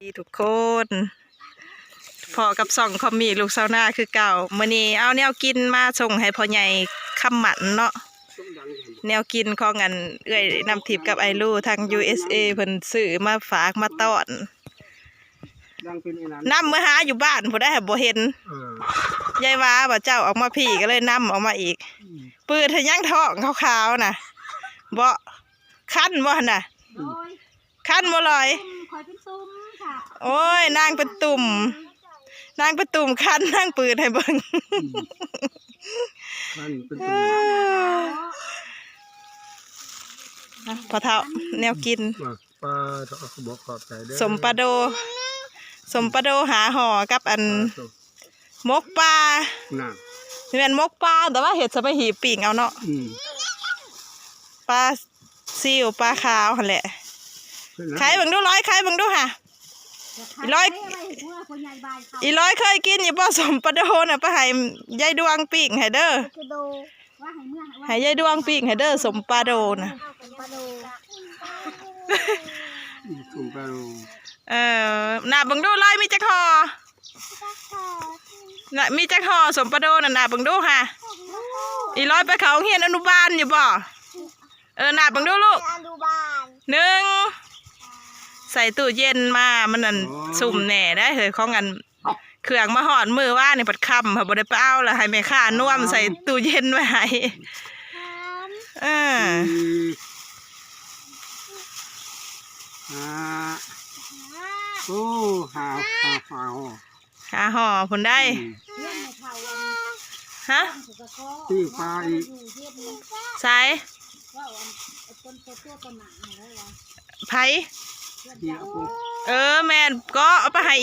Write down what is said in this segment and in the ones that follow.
ດີທຸກຄົນ ພໍ້ກັບຊ່ອງຄອມມີລູກຊາວນາຄືເກົ່າ. ມື້ນີ້ເອົາແນວກິນມາສົ່ງໃຫ້ພໍ່ໃຫຍ່ຄຳໝັ້ນເນາະ, ແນວກິນຂອງອັນເອື້ອຍນ້ຳທິບກັບອ້າຍລູທາງ ຢູເອສເອ ເພິ່ນຊື້ມາຝາກມາຕ້ອນ. ນຳເມືອຫາຢູ່ບ້ານພຸ້ນໄດ໋ ບໍ່ເຫັນ. ເອີ ຍາຍວ່າວ່າເຈົ້າອອກມາພີ້ ກໍເລີຍນຳອອກມາອີກ. ອືມ ປືດໃຫ້ຍັງທ້ອງຂາວໆນະ ບໍ່ຄັນບໍ່ຫັ້ນນະ? ໂດຍ ຄັນບໍ່ລອຍ? ຂ້ອຍເປັນຕຸ່ມຄ່ະ. ໂອ້ຍ ນາງເປັນຕຸ່ມ ນາງເປັນຕຸ່ມຄັນ ນາງປືດໃຫ້ເບິ່ງ. ອືມ ຄັນເປັນຕຸ່ມ. ອ່ະ ພໍ່ເຖົ້າ ແນວກິນ ປາ ຂອບໃຈເດີ ສົ້ມປາໂດ ສົ້ມປາໂດຫາຫໍ່ກັບອັນ ປາໂຕ ໝົກປາ. ນັ້ນ ຊິແມ່ນໝົກປາ ແຕ່ວ່າເຮັດໃສ່ປາຫີບປີ້ງເອົາເນາະ. ອືມ ປາຊິວ ປາຂາວຫັ້ນແຫຼະ. ເປັນຫຍັງ? ໄຂເບິ່ງດູລອຍ ໄຂເບິ່ງດູຫາ. ອີລອຍ ອີລອຍເຄີຍກິນຢູ່ບໍ່ ສົ້ມປາໂດນະ? ໄປໃຫ້ຍາຍດວງປີ້ງໃຫ້ເດີ. ໃຫ້ຍາຍດວງປີ້ງໃຫ້ເດີ ສົ້ມປາໂດນະ. ສົ້ມປາໂດ ເອີ ນັບເບິ່ງດູລອຍ ມີຈັກຫໍ່? ນະ ມີຈັກຫໍ່ສົ້ມປາໂດນະ? ນັບເບິ່ງດູຫາ. ອີລອຍໄປເຂົ້າໂຮງຮຽນອະນຸບານຢູ່ບໍ່? ເອີ ນັບເບິ່ງດູລູກ. ອະນຸບານ ໜຶ່ງ ໃສ່ຕູ້ເຢັນມາ ມັນອັນ ໂອ້ຍ ຊຸ່ມແນ່ໄດ໋ເຮີ້ຍ ຂອງອັນ ເຄື່ອງມາຮອດມື້ວານນີ້ພັດຄ່ຳ ເຮົາບໍ່ໄດ້ໄປເອົາ ລະໃຫ້ແມ່ຄ້ານວມໃສ່ຕູ້ເຢັນໄວ້ໃຫ້. ເອີ ຫ້າ ໂອ້ ຫ້າ ຫ້າ ຫ້າ ຫ້າຫໍ່ພຸ້ນໄດ໋. ອືມ ຮະ ປີ້ງປາອີກ ໃສ? ໃຜ? ເອີ ແມ່ນ ກໍເອົາໄປໃຫ້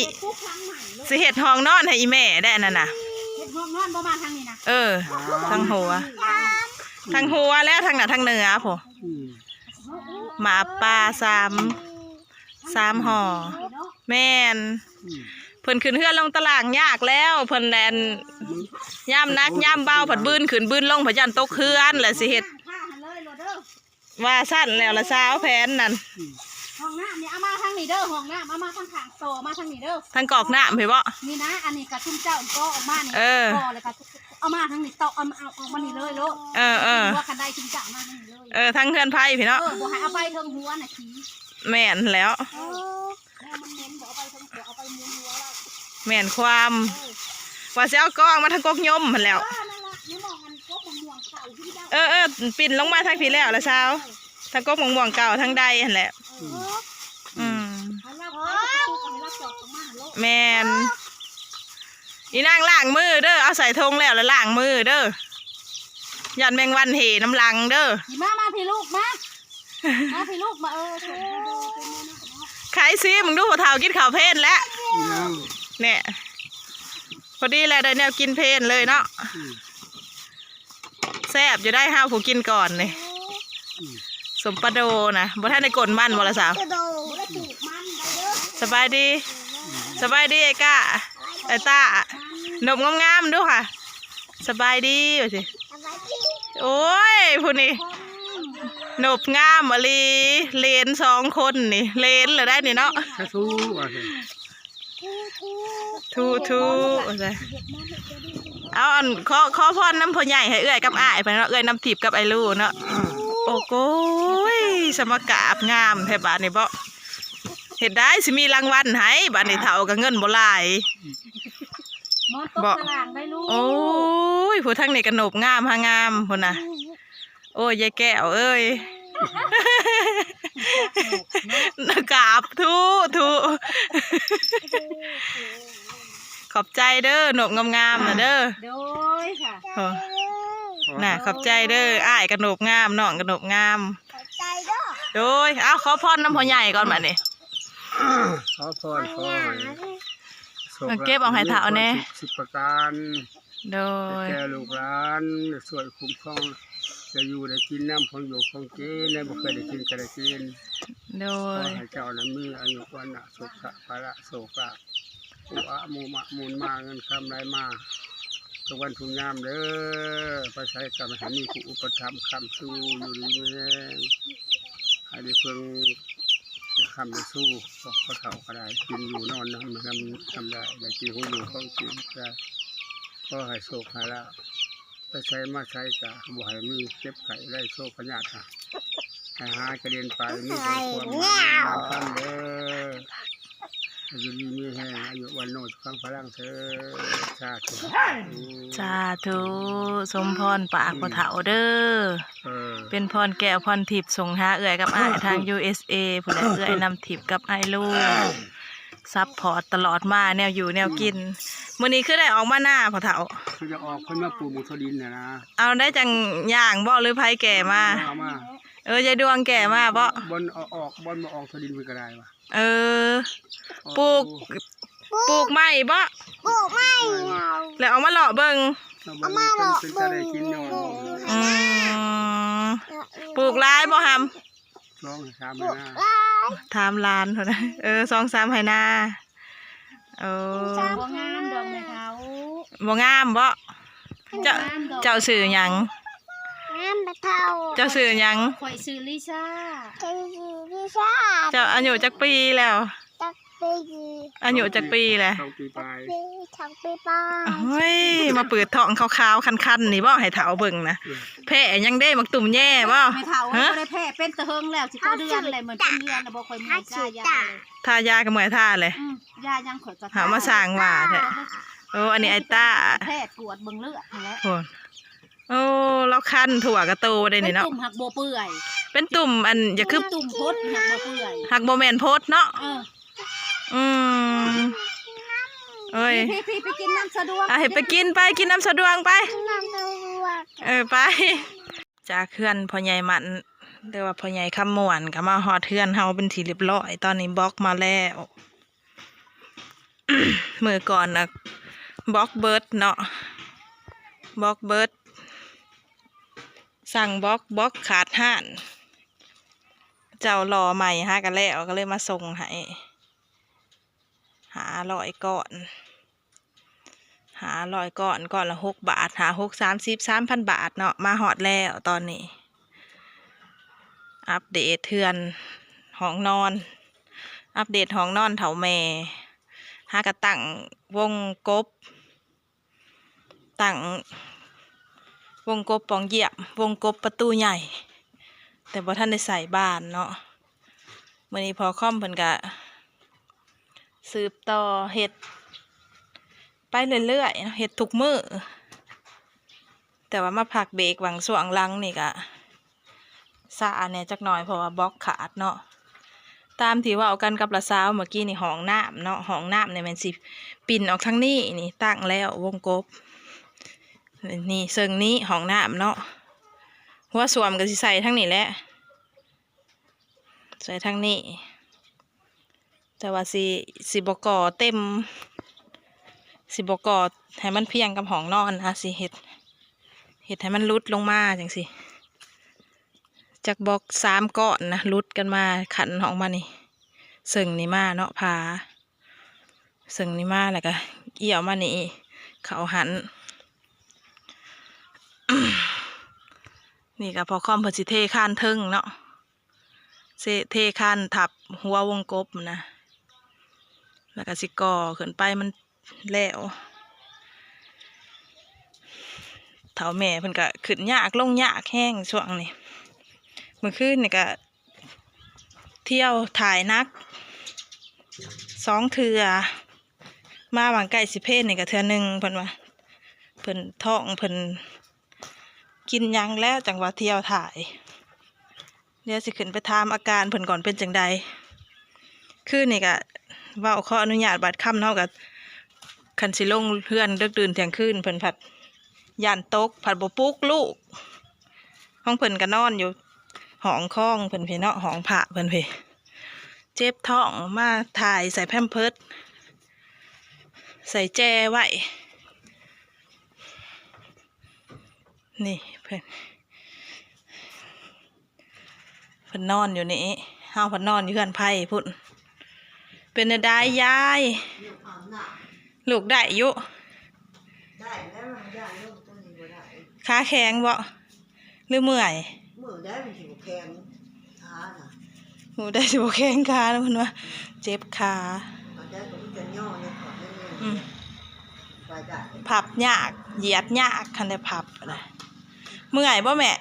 ຊິເຮັດຫ້ອງນອນໃຫ້ອີ່ແມ່ໄດ໋ອັນນັ້ນນະ. ເຮັດຫ້ອງນອນບໍ່ ມາທາງນີ້ນະ. ເອີ ທາງຫົວ ທາງຫົວແລ້ວ ທາງໜ້າທາງເໜືອພຸ້ນ. ອືມ ໝາກປາສາມ ສາມຫໍ່. ແມ່ນ ອືມ ເພິ່ນຂຶ້ນເຮືອນລົງຕາລ່າງຍາກແລ້ວ ເພິ່ນແລ່ນ ຍາມໜັກຍາມເບົາ ພັດບືນຂຶ້ນບືນລົງ ພັດຢ້ານຕົກເຮືອນ ແລະຊິເຮັດ ວ່າຊັ້ນແລ້ວລະສາວແຜນນັ້ນ. ອືມ ຫ້ອງນ້ຳນີ້ເອົາມາທາງນີ້ເດີ ຫ້ອງນ້ຳເອົາມາທາງຂ້າງ ຕໍ່ມາທາງນີ້ເດີ ທາງກອກນ້ຳພີ້ບໍ? ນີ້ນະ ອັນນີ້ກະຊຸມເຈົ້າກໍອອກມານີ້ ເອີ ກໍແລ້ວກະເອົາມາທາງນີ້ ຕໍ່ ເອົາ ເອົາ ເອົາມານີ້ເລີຍໂລດ. ເອີ ເອີ ຄັນໄດ້ຊຸມເຈົ້າມາທາງນີ້ເລີຍ. ເອີ ທາງເຮືອນໄພພີ້ເນາະ. ເອີ ບໍ່ໃຫ້ເອົາໄປເທິງຫົວນະ ຂີ້. ແມ່ນແລ້ວ ເອີ ແມ່ນຄວາມ ວ່າຊິເອົາກອງມາທາງກົກຍົມຫັ້ນແລ້ວ. ເອີ ເອີ ປີນລົງມາທາງພີ້ແລ້ວລະສາວ ທາງກົກໝາກມ່ວງເກົ່າທາງໃດຫັ້ນແຫຼະ. ອືມ ແມ່ນ. ອີນາງລ້າງມືເດີ ເອົາໃສ່ຖົງແລ້ວລະລ້າງມືເດີ ຢ້ານແມງວັນເຫນຳຫຼັງເດີ. ມາ ມາພີ້ລູກ ມາ ມາພີ້ລູກ ມາ. ເອີ ໄຂຊີມເບິ່ງດູ ພໍ່ເຖົ້າກິນເຂົ້າເພນແລ້ວ. ຍັງ ແນ່ ພໍດີແຫຼະ ໄດ້ແນວກິນເພນເລີຍເນາະ. ອືມ ແຊບຢູ່ໄດ໋ ເຮົາຜູ້ກິນກ່ອນນີ້. ອືມ ສົ້ມປາໂດນະ ບໍ່ທັນໄດ້ກົນມັນບໍ່ລະສາວ? ສະບາຍດີ ສະບາຍດີອ້າຍກ້າ ອ້າຍຕ້າ ນົບງາມໆດູຫາ. ສະບາຍດີວ່າຊິ. ໂອ້ຍ ຜູ້ນີ້ ນົບງາມອີ່ຫຼີ ເລນສອງຄົນນີ້ ເລນລະໄດ໋ນີ້ເນາະ. ທາທູວ່າຊິ ທາທູວ່າຊິ. ເອົາອັນ ຂໍ ຂໍພອນນຳພໍ່ໃຫຍ່ໃຫ້ເອື້ອຍກັບອ້າຍເພິ່ນເນາະ ເອື້ອຍນ້ຳທິບກັບອ້າຍລູເນາະ. ໂອ້ໂກຍ ສະມາກາບງາມແທ້ບາດນີ້ເບາະ. ເຮັດໄດ້ ຊິມີລາງວັນໃຫ້ ບາດນີ້ເຖົ້າກໍເງິນບໍ່ຫຼາຍ. ໝອນຕົກ ເບາະ ຕະລາງໄດ້ລູກ. ໂອ້ຍ ຜູ້ທາງນີ້ກໍນົບງາມຫາງາມພຸ້ນນະ. ໂອ້ຍ ຍາຍແກ້ວເອີຍ ກາບທຸທຸ. ຂອບໃຈເດີ ນົບງາມໆນະເດີ. ໂດຍ ໂອ້ ນະ ຂອບໃຈເດີ ອ້າຍກໍນົບງາມ ນ້ອງກໍນົບງາມ. ຂອບໃຈເດີ. ໂດຍ ເອົາ ຂໍພອນນຳພໍ່ໃຫຍ່ກ່ອນບາດນີ້. ຂໍພອນ ຂໍໃຫ້ໂຊກລາບ ເກັບເອົາໃຫ້ເຖົ້າແດ່ ສິບປະການ. ໂດຍ ແກ່ລູກຫຼານ ຊ່ວຍຄຸ້ມຄອງ ໄດ້ຢູ່ໄດ້ກິນນຳ ຂອງຢູ່ຂອງກິນ ໄດ້ບໍ່ເຄີຍໄດ້ກິນກໍໄດ້ກິນ. ໂດຍ ຂໍໃຫ້ເຈົ້ານັ້ນມີອາຍຸວັນນະ ສຸຂະພະລະ ໂຊກລາບ ອຸອະມຸມະມຸນມາ ເງິນຄຳໄຫຼມາ ທຸກວັນທຸກຍາມເດີ. ໄປໃສກໍໃຫ້ມີຜູ້ອຸປະຖຳຄ້ຳຊູ ຢູ່ດີມີແຮງ ໃຫ້ໄດ້ເພິ່ງ ຄ້ຳໄດ້ຊູ່ ພວກພໍ່ເຖົ້າກໍໄດ້ ກິນຢູ່ນອນນຳ ນຳ ນຳໄດ້ ໄດ້ກິນຂອງຢູ່ຂອງກິນ ກໍຂໍໃຫ້ໂຊກໃຫ້ລາບ ໄປໃສມາໃສກໍບໍ່ໃຫ້ມີເຈັບໄຂ້ໄດ້ໂສກພະຍາດ ໃຫ້ຫາຍກະເດັນໄປ ມີແຕ່ຄວາມໝານຄວາມເດີ ຢູ່ດີມີແຮງ ອາຍຸວັນໂນສຸຂັງພະລັງເທີ້ນ ສາທຸ ສາທຸ ສົມພອນປາກພໍ່ເຖົ້າເດີ ເອີ ເປັນພອນແກ້ວພອນທິບ ສົ່ງຫາເອື້ອຍກັບອ້າຍທາງ ຢູເອສເອ ພຸ້ນແຫຼະ ເອື້ອຍນ້ຳທິບກັບອ້າຍລູ ຊັບພອດຕະຫຼອດມາ ແນວຢູ່ແນວກິນ ມື້ນີ້ຄືໄດ້ອອກມານາພໍ່ເຖົ້າ ຄືຈະອອກ ເພິ່ນມາປູກໝາກຖົ່ວດິນນະນະ ເອົາໄດ້ຈັ່ງຍ່າງບໍ່ ຫຼືໃຜແກ່ມາ ເອົາມາ ເອີ ຍາຍດວງແກ່ມາບໍ່ ບ່ອນເອົາອອກ ບ່ອນບໍ່ອອກຖົ່ວດິນເພິ່ນກໍໄດ້ວ່າ ເອີ ປູກ ປູກໄມ້ບໍ່ ປູກໄມ້ ແລ້ວເອົາມາເລາະເບິ່ງ ເອົາມາເລາະເບິ່ງ ອືມ ປູກຫຼາຍບໍ່ຫຳ ສອງສາມໄຮ່ນາ ຖາມຫຼານພຸ້ນນະ ເອີ ສອງສາມໄຮ່ນາ ໂອ້ ບໍ່ງາມດອກແມ່ເຖົ້າ ບໍ່ງາມບໍ່ ເຈົ້າ ເຈົ້າຊື່ຫຍັງ ງາມແມ່ເຖົ້າ ເຈົ້າຊື່ຫຍັງ ຂ້ອຍຊື່ລິຊາ ຂ້ອຍຊື່ລິຊາ ເຈົ້າອາຍຸຈັກປີແລ້ວ ຈັກປີ ອາຍຸຈັກປີແລ້ວ ສອງປີປາຍ ສອງປີປາຍ ໂອ້ຍ ມາເປີດທ້ອງຂາວໆຄັນໆນີ້ບໍ່ ໃຫ້ເຖົ້າເບິ່ງນະ ແພ້ຫຍັງເດ້ ໝາກຕຸ່ມແຍ່ບໍ່ ແມ່ເຖົ້າ ຮະ ບໍ່ໄດ້ແພ້ ເປັນແຕ່ເຫິງແລ້ວ ຊິເຂົ້າເດືອນແລ້ວ ມັນເປັນເດືອນແລ້ວ ບໍ່ຄ່ອຍເມື່ອຍ ທາຢາເລີຍ ທາຢາກໍເມື່ອຍທາແຫຼະ ອືມ ຢາຫຍັງຂ້ອຍກໍ ຫາມາສ້າງວ່າແທ້ ໂອ້ ອັນນີ້ໄອ້ຕ້າ ແພດກວດເບິ່ງເລືອດຫັ້ນແຫຼະ ໂອ້ ໂອ້ ລາວຄັນທົ່ວກະໂຕໄດ໋ນີ້ເນາະ ເປັນຕຸ່ມຫາກບໍ່ເປື່ອຍ ເປັນຕຸ່ມ ອັນ ຢ່າຄືຕຸ່ມພົດຫາກບໍ່ເປື່ອຍ ຫາກບໍ່ແມ່ນພົດເນາະ ເອີ ອືມ ເອີຍ ໄປກິນນ້ຳສະດວງ ອ່ະ ໃຫ້ໄປກິນໄປ ກິນນ້ຳສະດວງໄປ ກິນນ້ຳສະດວງ ເອີ ໄປ ຈາກເຮືອນພໍ່ໃຫຍ່ໝັ້ນ ຫຼືວ່າພໍ່ໃຫຍ່ຄຳມ່ວນ ກໍມາຮອດເຮືອນເຮົາເປັນທີ່ຮຽບຮ້ອຍ ຕອນນີ້ບລັອກມາແລ້ວ ມື້ກ່ອນນະບລັອກເບິດເນາະ ບລັອກເບິດ ສັ່ງບລັອກ ບລັອກຂາດຮ້ານ ເຈົ້າຫຼໍ່ໃໝ່ຫາກໍແລ້ວ ກໍເລີຍມາສົ່ງໃຫ້ ຫ້າຮ້ອຍກ້ອນ ຫ້າຮ້ອຍກ້ອນ ກ້ອນລະຫົກບາດ ຫ້າຫົກສາມສິບ ສາມພັນບາດເນາະ ມາຮອດແລ້ວຕອນນີ້ ອັບເດດເຮືອນ ຫ້ອງນອນ ອັບເດດຫ້ອງນອນເຖົ້າແມ່ ຫາກະຕັ້ງວົງກົບ ຕັ້ງວົງກົບປ່ອງຢ້ຽມ ວົງກົບປະຕູໃຫຍ່ ແຕ່ບໍ່ທັນໄດ້ໃສ່ບານເນາະ ມື້ນີ້ພໍ່ຄອມເພິ່ນກະສືບຕໍ່ເຮັດໄປເລື້ອຍໆເນາະ ເຮັດທຸກມື້ ແຕ່ວ່າມາພັກເບກຫວ່າງຊ່ວງຫຼັງນີ້ກະ ຊ້າແດ່ຈັກໜ້ອຍ ເພາະວ່າບລັອກຂາດເນາະ ຕາມທີ່ເວົ້າກັນກັບຫຼານສາວເມື່ອກີ້ນີ້ ຫ້ອງນ້ຳເນາະ ຫ້ອງນ້ຳນີ້ແມ່ນຊິປິ່ນອອກທາງນີ້ ນີ້ຕັ້ງແລ້ວວົງກົບ ນີ້ເຊິ່ງນີ້ຫ້ອງນ້ຳເນາະ ຫົວສ້ວມກໍຊິໃສ່ທາງນີ້ແຫຼະ ໃສ່ທາງນີ້ ແຕ່ວ່າຊິ ຊິບໍ່ກໍ່ເຕັມ ຊິບໍ່ກໍ່ໃຫ້ມັນພຽງກັບຫ້ອງນອນນະ ຊິເຮັດ ເຮັດໃຫ້ມັນຫຼຸດລົງມາຈັ່ງຊີ້ ຈັກບລັອກສາມກ້ອນນະ ຫຼຸດກັນມາ ຂັ້ນອອກມານີ້ ເຊິ່ງນີ້ມາເນາະ ຜ່າເຊິ່ງນີ້ມາ ແລ້ວກະອຽວມານີ້ ເຂົ້າຫັ້ນ ນີ້ກະພໍ່ຄອມເພິ່ນຊິເທຄານເທິງເນາະ ເຊ ເທຄານທັບຫົວວົງກົບນະ ແລ້ວກະຊິກໍ່ຂຶ້ນໄປ ມັນແລ້ວ ເຖົ້າແມ່ເພິ່ນກະຂຶ້ນຍາກລົງຍາກແຮງຊ່ວງນີ້ ມື້ຄືນນີ້ກະທ່ຽວຖ່າຍໜັກສອງເທື່ອ ມາຫວ່າງໃກ້ຊິເພນນີ້ກະເທື່ອໜຶ່ງ ເພິ່ນວ່າ ເພິ່ນທ້ອງ ເພິ່ນກິນຫຍັງແລ້ວ ຈັ່ງວ່າທ່ຽວຖ່າຍ ດຽວຊິຂຶ້ນໄປຖາມອາການເພິ່ນກ່ອນເປັນຈັ່ງໃດ ຄືນນີ້ກະເວົ້າຂໍອະນຸຍາດບາດຄຳເນາະ ກະຄັນຊິລົງເຮືອນດຶກດື່ນທ່ຽງຄືນ ເພິ່ນພັດຢ້ານຕົກ ພັດບໍ່ປຸກລູກ ຂອງເພິ່ນກະນອນຢູ່ຫ້ອງຂອງເພິ່ນພີ້ເນາະ ຫ້ອງພະເພິ່ນພີ້ ເຈັບທ້ອງ ມາຖ່າຍໃສ່ແພມເພີດ ໃສ່ແຈໄວ້ ນີ້ເພິ່ນ ເພິ່ນນອນຢູ່ນີ້ ເຮົາພັດນອນຢູ່ເຮືອນໃຜພຸ້ນ ເປັນແນວໃດຍາຍ ລູກໄດ້ຢູ່ ໄດ້ແລ້ວ ມັນຢ້ານລູກຕົວນີ້ບໍ່ໄດ້ ຂາແຂງບໍ່ ຫຼືເມື່ອຍ ມື້ໃດມັນຊິບໍ່ແຂງ ຂານະ ຜູ້ໃດຊິບໍ່ແຂງຂາ ເພິ່ນວ່າເຈັບຂາ. ອືມ ພັບຍາກ ຢຽດຍາກ ຄັນໄດ້ພັບນະ. ເມື່ອຍບໍ່ແມ່?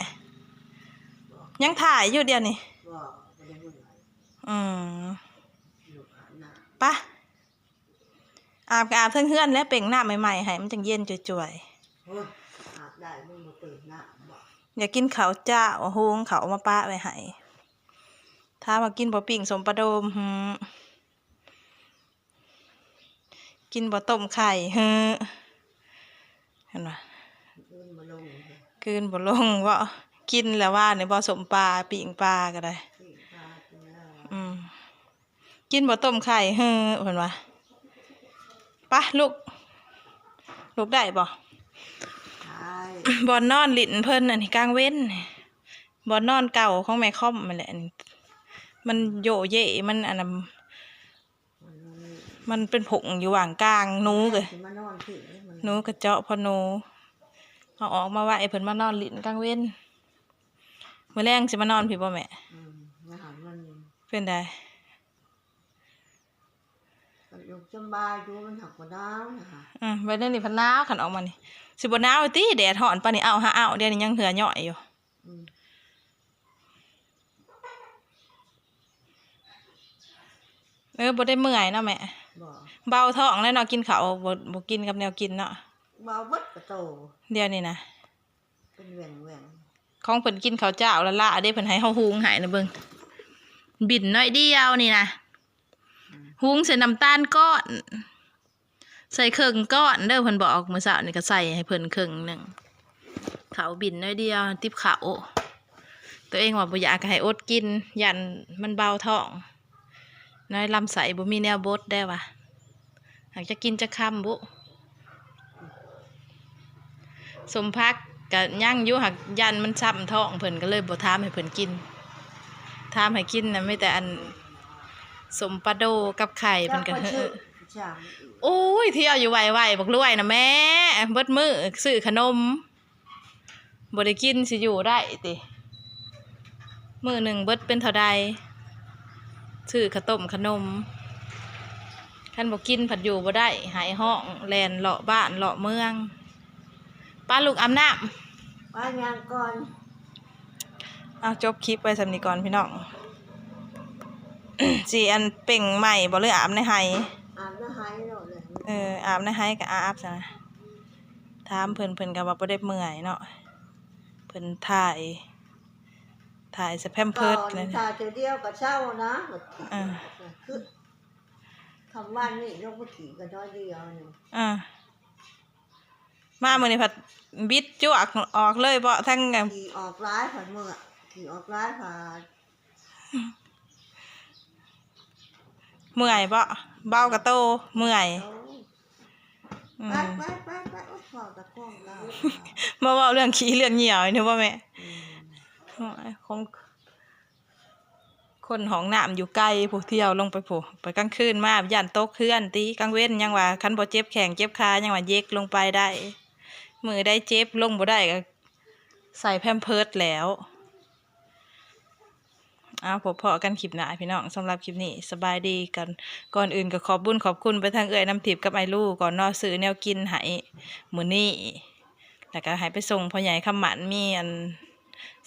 ຍັງຖ່າຍຢູ່ດຽວນີ້. ອືມ ປະ ອາບກໍອາບເທິງເຮືອນແຫຼະ ເປັ່ງນ້ຳໃໝ່ໆໃຫ້ ມັນຈັ່ງເຢັນຈ່ວຍໆ. ໂອ້ຍ ອາບໄດ້ ມັນບໍ່ເຕີມນ້ຳບໍ? ຢາກກິນເຂົ້າຈ້າວ ຫຸງເຂົ້າມາປະໄວ້ໃຫ້. ຖາມວ່າກິນບໍ່ ປີ້ງສົ້ມປາໂດມ? ຫື ກິນບໍ່ ຕົ້ມໄຂ່? ຫື ເຫັນບໍ່? ກືນບໍ່ລົງບໍ? ກິນແລ້ວວານນີ້ບໍ ສົ້ມປາ ປີ້ງປາກໍໄດ້. ອືມ ກິນບໍ່ ຕົ້ມໄຂ່? ເຮີ ເພິ່ນວ່າ. ປະ ລຸກ ລຸກໄດ້ບໍ່? ບ່ອນນອນຫຼິ້ນເພິ່ນ ອັນນີ້ກາງເວັນ ບ່ອນນອນເກົ່າຂອງແມ່ຄອມຫັ້ນແຫຼະ. ມັນໂຢເຢ ມັນອັນນັ້ນ ມັນເປັນຜົ້ງຢູ່ຫວ່າງກາງ. ໜູກໍ ໜູກໍເຈາະພໍໜູ ເອົາອອກມາໄວ້ ເພິ່ນມານອນຫຼິ້ນກາງເວັນ. ມື້ແລງຊິມານອນພີ້ບໍ່ແມ່? ອືມ ເປັນໃດ? ກໍຢູ່ສະບາຍຢູ່ ມັນຫາກບໍ່ໜາວນະ. ອືມ ບັດນີ້ພັດໜາວ ຄັນອອກມານີ້ ຊິບໍ່ໜາວຕິ ແດດຮ້ອນປານນີ້. ອ້າວຫາອ້າວ ດຽວນີ້ຍັງເຫື່ອຍ້ອຍຢູ່. ອືມ ເອີ ບໍ່ໄດ້ເມື່ອຍເນາະແມ່? ບໍ່ ເບົາທ້ອງແລ້ວເນາະ ກິນເຂົ້າ ບໍ່ ບໍ່ກິນກັບແນວກິນເນາະ. ເບົາເບິດກະໂຕ ດຽວນີ້ນະ. ເປັນແຫວ່ງໆ ຂອງເພິ່ນກິນເຂົ້າຈ້າວລ້າໆເດ້ ເພິ່ນໃຫ້ເຮົາຫຸງໃຫ້ນະ ເບິ່ງ ບິນໜ້ອຍດຽວນີ້ນະ. ອືມ ຫຸງໃສ່ນ້ຳຕານກ້ອນ ໃສ່ເຄິ່ງກ້ອນເດີ ເພິ່ນບອກ. ມື້ເຊົ້ານີ້ກໍໃສ່ໃຫ້ເພິ່ນເຄິ່ງໜຶ່ງ ເຂົ້າບິນໜ້ອຍດຽວ ຕິບເຂົ້າ. ຕົວເອງວ່າບໍ່ຢາກກໍໃຫ້ອົດກິນ ຢ້ານມັນເບົາທ້ອງ ໃນລຳໄສ້ບໍ່ມີແນວບົດແດ່ວ່າ. ຫາກຈະກິນຈັກຄຳບຸ. ສົ້ມຜັກກະຍັງຢູ່ ຫາກຢ້ານມັນຊ້ຳທ້ອງເພິ່ນ ກໍເລີຍບໍ່ຖາມໃຫ້ເພິ່ນກິນ. ຖາມໃຫ້ກິນນະ ມີແຕ່ອັນສົ້ມປາໂດກັບໄຂ່ ເພິ່ນກໍເຮີ້. ໂອ້ຍ ທ່ຽວຢູ່ໄວໆ ບັກລວຍນະແມ່ ເບິດມື້ຊື້ຂະໜົມ. ບໍ່ໄດ້ກິນຊິຢູ່ໄດ້ຕິ? ມື້ໜຶ່ງເບິດເປັນເທົ່າໃດ? ຊື້ເຂົ້າຕົ້ມຂະໜົມ ຄັນບໍ່ກິນພັດຢູ່ບໍ່ໄດ້ ໄຫ້ຮ້ອງແລ່ນເລາະບ້ານເລາະເມືອງ. ປະ ລູກອາບນ້ຳ ໄປຍ່າງກ່ອນ. ເອົາ ຈົບຄລິບໄວ້ສ່ຳນີ້ກ່ອນພີ່ນ້ອງ. ຊິອັນເປັ່ງໃໝ່ບໍ່ ຫຼືອາບໃນໄຮ່? ອາບໃນໄຮ່ໂລດເລີຍ. ເອີ ອາບໃນໄຮ່ກໍອາບຊະນະ. ຖາມເພິ່ນ ເພິ່ນກໍວ່າບໍ່ໄດ້ເມື່ອຍເນາະ ເພິ່ນຖ່າຍ ຖ່າຍໃສ່ແພມເພີດ. ເອີ ຖ່າຍເທື່ອດຽວກໍເຊົານະ. ເອີ ຄືຄຳວານນີ້ລົງໄປຂີ້ກໍນ້ອຍດຽວໜຶ່ງ. ເອີ ມາມື້ນີ້ພັດບິດຈວກອອກເລີຍເບາະ ທັງ ຂີ້ອອກຫຼາຍພັດເມື່ອຍ ຂີ້ອອກຫຼາຍພັດ ເມື່ອຍເບາະ ເບົາກະໂຕ ເມື່ອຍ. ໂອ້ຍ ອືມ ໄປໆໆໆ ໂອ້ຍ ເວົ້າແຕ່ຄວາມເກົ່າ ມາເວົ້າເລື່ອງຂີ້ເລື່ອງຍ່ຽວນີ້ບໍ່ແມ່? ອືມ ໂອ້ຍ ຂອງ ຄົນຫ້ອງນ້ຳຢູ່ໄກພຸ້ນ ທ່ຽວລົງໄປພຸ້ນ ໄປກາງຄືນມາຢ້ານຕົກເຮືອນຕິ. ກາງເວັນຍັງວ່າຄັນບໍ່ເຈັບແຂ້ງເຈັບຂາຍັງວ່າເຢັກລົງໄປໄດ້ ມື້ໃດເຈັບລົງບໍ່ໄດ້ກໍໃສ່ແພມເພີດແລ້ວ. ເອົາ ພົບພໍ້ກັນຄລິບໜ້າພີ່ນ້ອງ ສຳລັບຄລິບນີ້ສະບາຍດີກັນ. ກ່ອນອື່ນກໍຂອບບຸນຂອບຄຸນໄປທາງເອື້ອຍນ້ຳທິບກັບອ້າຍລູກ່ອນເນາະ ຊື້ແນວກິນໃຫ້ມື້ນີ້ ແລ້ວກໍໃຫ້ໄປສົ່ງພໍ່ໃຫຍ່ຄຳໝັ້ນ ມີອັນ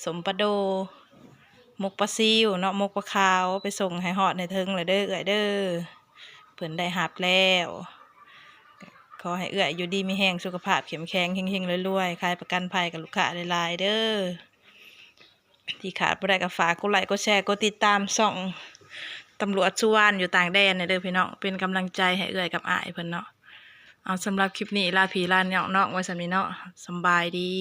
ສົ້ມປາໂດ ໝົກປາຊິວເນາະ ໝົກປາຂາວ ໄປສົ່ງໃຫ້ຮອດໃຫ້ເຖິງແລ້ວເດີເອື້ອຍເດີ. ເພິ່ນໄດ້ຮັບແລ້ວ ຂໍໃຫ້ເອື້ອຍຢູ່ດີມີແຮງ ສຸຂະພາບເຂັ້ມແຂງ ເຮັງໆລວຍໆ ຂາຍປະກັນໄພກັບລູກຄ້າຫຼາຍໆເດີ. ທີ່ຂາດບໍ່ໄດ້ກໍຝາກກົດໄລກົດແຊ ກົດຕິດຕາມຊ່ອງຕຳຫຼວດສຸວານຢູ່ຕ່າງແດນແດ່ເດີພີ່ນ້ອງ ເປັນກຳລັງໃຈໃຫ້ເອື້ອຍກັບອ້າຍເພິ່ນເນາະ. ເອົາ ສຳລັບຄລິບນີ້ລາພີ່ລານ້ອງໆໄວ້ສ່ຳນີ້ເນາະ ສຳບາຍດີ.